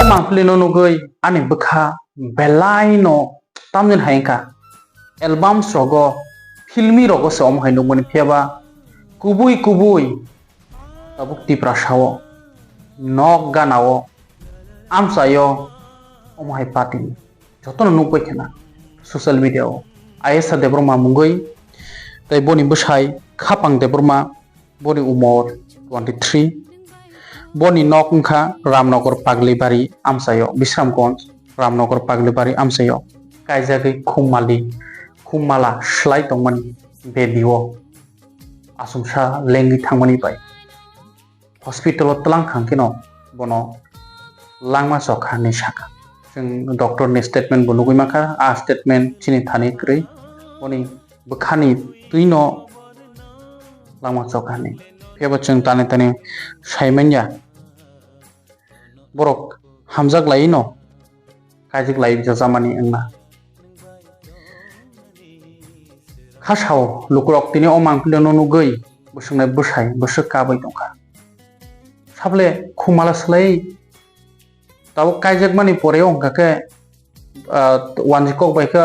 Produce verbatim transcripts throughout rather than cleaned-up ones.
Mangpili no nugwi ani bwkha belai no tamjani hai wngkha. Albums rogo, filmi rogo se omo hai nukmani, phiyaba kubui kubui tabuk Tiprasa o, nok gana o, amchai o, omo hai party ni jotono nukbai khana social media o. Ayesha Debbarma mungwi tei boni bwsai Khapang Debbarma, boni umor twenty three. Boni nok wngkha Ramnagar Paglibari amchaio, Bisramganj Ramnagar Paglibari amchaio kaijagwi khumali, khumala slai tongmani bedi o achomsa lengwi thangmani bai hospital o twlang thang kheno bono langma chokha hinwi sakha. Chwng doctor ni statement bo nugwi mankha, a statement chini thani kwrwi. Boni bwkhani twino langma chokha hinwi. Phiyaba chwng tani tani saimanya. Borok hamjak laiwi no kaijak lai jajamani wngna. Kha sao lukurok tini o mangpili no nugwi bwswknai bwsai bwswk kabwi tongkha. Saple khumala slai tabuk kaijakmani pore wngkha khe, ah, wanji kok bai khe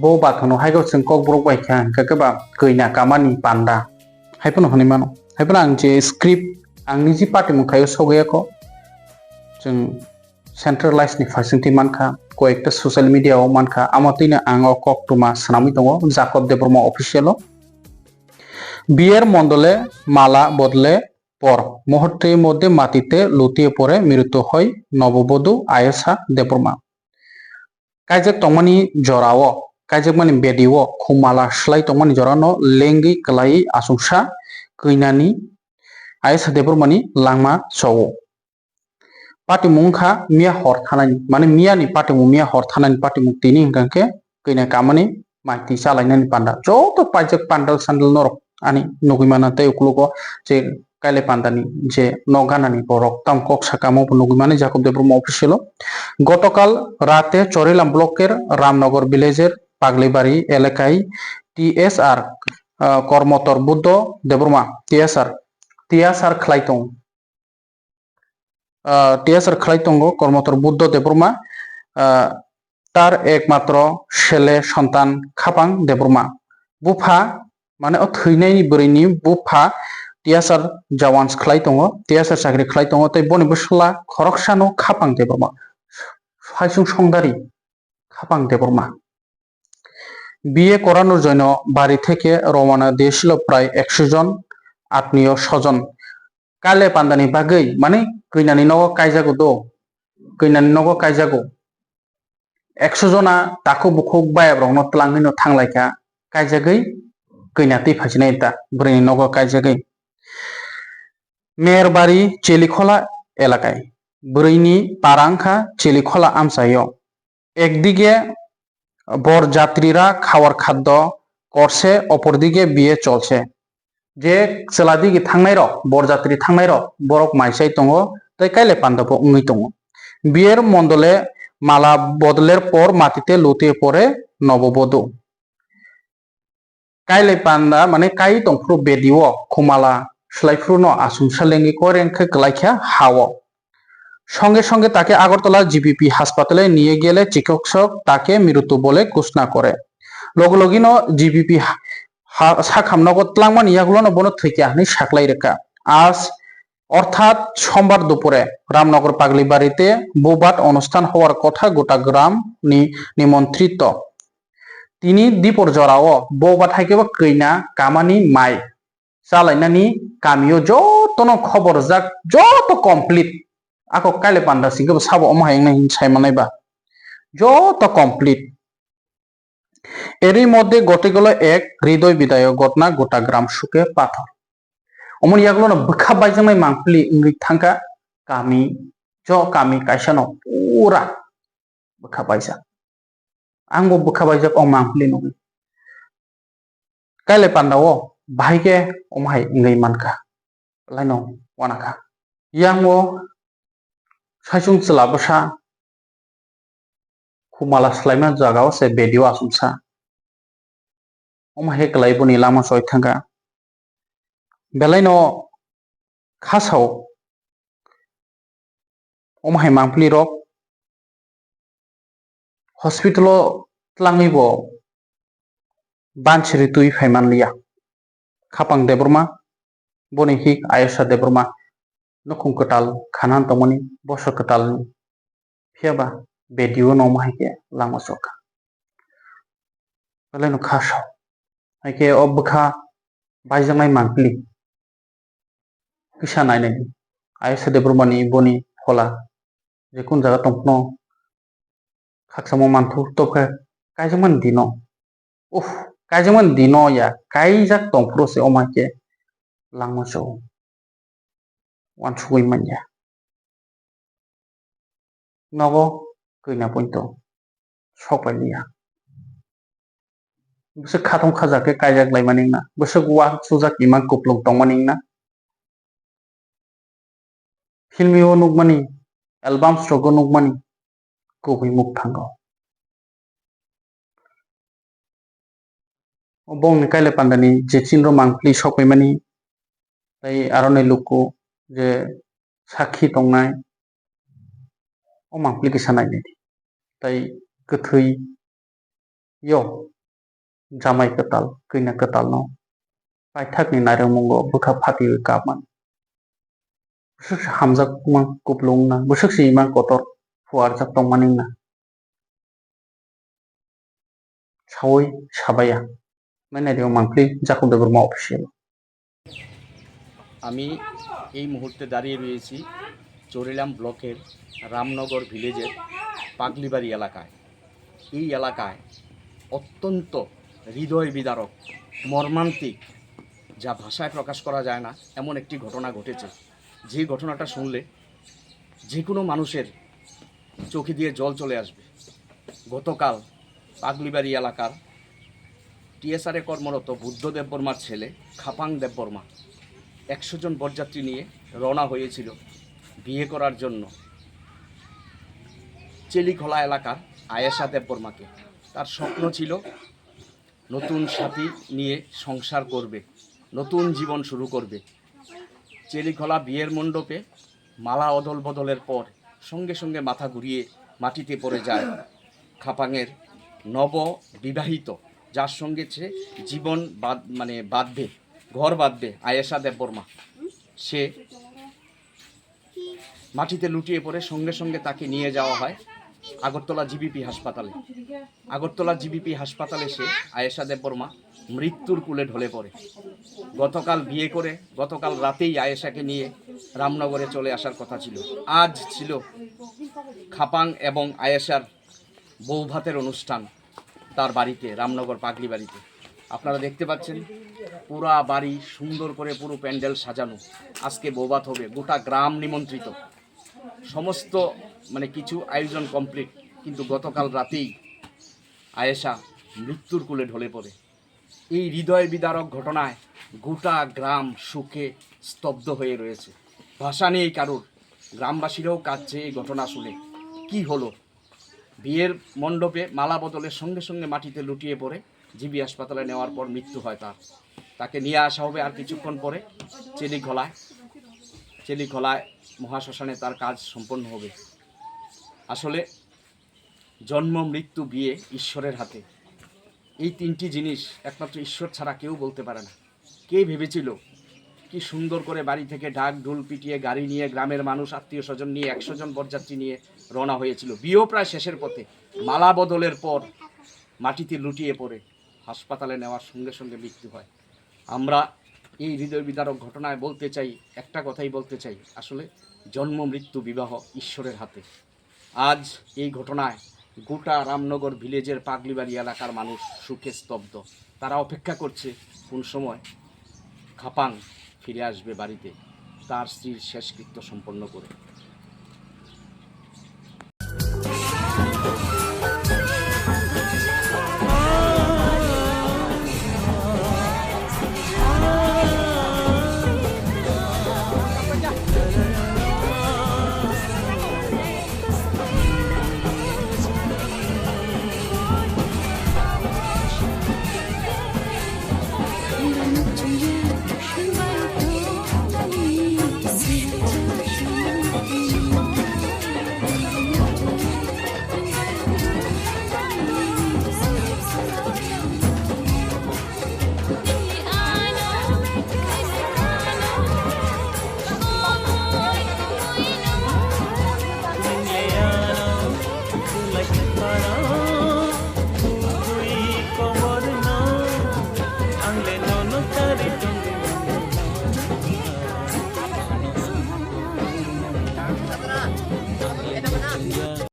bo bathano hai khe chwng kokborok bai khe hwnkha khe ba kwina kamani panda hai phano hwnwi mano. Hai phano ang je script ang niji patimung khaio sogwi ya kho. Chwng centralized ni facility mankha, koyekta social media o mankha, amo twino ang o koktwma swnamwi tongo Jacob Debbarma official o. বিয়ের মণ্ডপে মালা বদলের পর মুহূর্তের মধ্যে মাটিতে লুটিয়ে পড়ে মৃত্যু হয় নববধূ আয়েশা Debbarma. Kaijak tongmani jorao, kaijakmani bedi o khumala slai tongmani jorano lengwi kwlaiwi achomsa kwinani Ayesha Debbarmani langma chao. Patimung wngkha miya hor thanani, mane miyani patimung, miya hor thanani patimung tini hwnkha khe kwina kamani maitwi chalainani panda. Joto paijak pandal sandal norok ani nugwi mano tei ukologo je kailai pandani je nok ganani borok tamo kok sakamo bo nugwi mano Jacob Debbarma official o. গতকাল রাতে চরিলাম ব্লকের রামনগর ভিলেজের পাগলিবাড়ি এলাকায় TSR, আহ, কর্মতর Buddha Debbarma TSR, TSR khlai tong. Ah, T S R khlai tongo Kormotor Buddho Debbarma, ah, tar ekmatro sele sontan Khapang Debbarma. Bupha, mane o thwinaini bwrwini bupha T S R jawans khlai tongo, T S R chakri khlai tongo, tei boni bwsla khoroksano Khapang Debbarma. Phaisung songdari Khapang Debbarma. বিয়ে করানোর জন্য বাড়ি থেকে রওনা দিয়েছিল প্রায় একশো জন আত্মীয় স্বজন। Kailai pandani bagwi, mane kwinani nogo kaijago do, kwinani nogo kaijago. Ekso jona takhuk bukhuk bayabrokno twlangwino thanglaikha, kaijagwi kwina twi phaisinai ta bwrwini nogo kaijagwi. Merbari Chelikhola elakai, bwrwini para wngkha Chelikhola amchaio. একদিকে বরযাত্রীরা খাওয়ার খাদ্য করছে, অপরদিকে বিয়ে চলছে। Je chwla digi thangnai rok, borjatri thangnai rok, borok mai chai tongo, tei kailai panda bo wngwi tongo. বিয়ের মণ্ডপে মালা বদলের পর মাটিতে লুটিয়ে পড়ে নববধূ। Kailai panda, mane kai tongphuru bedi o khumala swlaiphuru no achomsa lengwi koireng khe kwlaikha ha o. সঙ্গে সঙ্গে তাকে আগরতলা জিবিপি হাসপাতালে নিয়ে গেলে চিকিৎসক তাকে মৃত বলে ঘোষণা করে। Logo logino G B P ha-, ha-, sakhamnogo tlangmani yagulono bono thwikha hwnwi saklai rwkha. আজ অর্থাৎ সোমবার দুপুরে রামনগর পাগলি বাড়িতে বৌভাত অনুষ্ঠান হওয়ার কথা গোটা গ্রাম নি-, নিমন্ত্রিত। Tini dipor jorao boubat hai khe bo kwina kamani mai chalainani kamio jotono khobor rijak, joto complete. Ako kailai panda singkhe bo sabo omo hai wngnai hinwi sai manai ba. Joto complete. এরই মধ্যে ঘটে গেল এক হৃদয় বিদারক ঘটনা, গোটা গ্রাম শোকে পাথর। Omoni yagulono bwkha baijaknai mangpili wngwi thangkha kami, jo kami kaisano pura bwkha baijak. Ang bo bwkha baijak o mangpili nugwi. Kailai panda o bahai khe omo hai wngwi mankha, laino uanakha. Yang o saichung chwla bwsa khumala swlaima jaga o se bedi o achomsa. Omo hai kwlai boni lama choi thangkha. Belaino khasao Omo hai mangpili rok hospital o tlangwi bo bansiri twi phai manliya. Khapang Debbarma, boni hik Ayesha Debbarma, nukhung kwtal khanan tongmani boso kwtalni, phiya ba bedi o nongma hai khe langma chokha. Belai no kha sao. Hai khe o bwkha baijaknai mangpili kisa nainai di. Ayesha Debbarma ni boni phola je kun jaga tong phano khakchangma manthu, tobokhe kaijakmani dino, uff, kaijakmani dino ya, kaijak tong phuru se omo hai khe langma chao. Uansugwi manya. Nogo kwina poito sok pai liya. Bwswk khatung khajak khe kaijak laimani wngna, bwswk uansukjak imang kuplung tongmani wngna. Filmi o nukmani, albums rogo nukmani kubui mukthango. O bongni kaila pandani je chinro mangpili sok paimani, tei aroni luku je sakhi tongnai, o mangpili kisa nainai di. Tei kwthwi yo jamai kwtal, kwina kwtal no paithakni nairwkmungo bwkha phatiwi kapmani. Bwswk se hamjakma kuplung wngna, bwswk se imang kotor phuarjak tongmani wngna. Saui sabaya. Nai nai di o mangpili Jacob Debbarma official. আমি এই মুহূর্তে দাঁড়িয়ে রয়েছি চরিলাম ব্লকের রামনগর ভিলেজের পাগলিবাড়ি এলাকায়। এই এলাকায় অত্যন্ত হৃদয় বিদারক, মর্মান্তিক, যা ভাষায় প্রকাশ করা যায় না, এমন একটি ঘটনা ঘটেছে। যে ঘটনাটা শুনলে যে কোনো মানুষের চোখে দিয়ে জল চলে আসবে। গতকাল পাগলিবাড়ি এলাকার টিএসআরএ কর্মরত বুদ্ধ দেববর্মার ছেলে খাপাং দেববর্মা একশো জন বরযাত্রী নিয়ে রওনা হয়েছিল বিয়ে করার জন্য চেলিখোলা এলাকার আয়েশা দেববর্মাকে। তার স্বপ্ন ছিল নতুন সাথী নিয়ে সংসার করবে, নতুন জীবন শুরু করবে। চেলিখোলা বিয়ের মণ্ডপে মালা অদল বদলের পর সঙ্গে সঙ্গে মাথা ঘুরিয়ে মাটিতে পড়ে যায় খাপাংয়ের নব বিবাহিত, যার সঙ্গে সে জীবন বাঁধ-, মানে বাঁধবে, ঘর বাঁধবে আয়েশা দেববর্মা। সে মাটিতে লুটিয়ে পড়ে, সঙ্গে সঙ্গে তাকে নিয়ে যাওয়া হয় আগরতলা জিবিপি হাসপাতালে। আগরতলা জিবিপি হাসপাতালে সে আয়েশা দেববর্মা মৃত্যুর কোলে ঢলে পড়ে। গতকাল বিয়ে করে গতকাল রাতেই আয়েশাকে নিয়ে রামনগরে চলে আসার কথা ছিল। আজ ছিল খাপাং এবং আয়েশার বৌভাতের অনুষ্ঠান তার বাড়িতে, রামনগর পাগলি বাড়িতে। আপনারা দেখতে পাচ্ছেন পুরা বাড়ি সুন্দর করে পুরো প্যান্ডেল সাজানো। আজকে বৌভাত হবে, গোটা গ্রাম নিমন্ত্রিত, সমস্ত মানে কিছু আয়োজন কমপ্লিট, কিন্তু গতকাল রাতেই আয়েশা মৃত্যুর কোলে ঢলে পড়ে। এই হৃদয় বিদারক ঘটনায় গোটা গ্রাম শোকে স্তব্ধ হয়ে রয়েছে। ভাষা নেই কারোর, গ্রামবাসীরাও কাঁদছে এই ঘটনা শুনে। কি হলো? বিয়ের মণ্ডপে মালা বদলের সঙ্গে সঙ্গে মাটিতে লুটিয়ে পড়ে জিবি হাসপাতালে নেওয়ার পর মৃত্যু হয় তার। তাকে নিয়ে আসা হবে আর কিছুক্ষণ পরে চেলিখোলায়। চেলিখোলায় মহাশ্মশানে তার কাজ সম্পন্ন হবে। আসলে জন্ম, মৃত্যু, বিয়ে ঈশ্বরের হাতে। এই তিনটি জিনিস একমাত্র ঈশ্বর ছাড়া কেউ বলতে পারে না। কে ভেবেছিল কি সুন্দর করে বাড়ি থেকে ঢাক ঢোল পিটিয়ে, গাড়ি নিয়ে, গ্রামের মানুষ, আত্মীয় স্বজন নিয়ে একশো জন বরযাত্রী নিয়ে রওনা হয়েছিল। বিয়েও প্রায় শেষের পথে। মালা বদলের পর মাটিতে লুটিয়ে পড়ে হাসপাতালে নেওয়ার সঙ্গে সঙ্গে মৃত্যু হয়। আমরা এই হৃদয় বিদারক ঘটনায় বলতে চাই, একটা কথাই বলতে চাই, আসলে জন্ম মৃত্যু বিবাহ ঈশ্বরের হাতে। আজ এই ঘটনায় গোটা রামনগর ভিলেজের পাগলিবাড়ি এলাকার মানুষ শোকে স্তব্ধ। তারা অপেক্ষা করছে কোন সময় খাপাং ফিরে আসবে বাড়িতে তার স্ত্রীর শেষকৃত্য সম্পন্ন করে।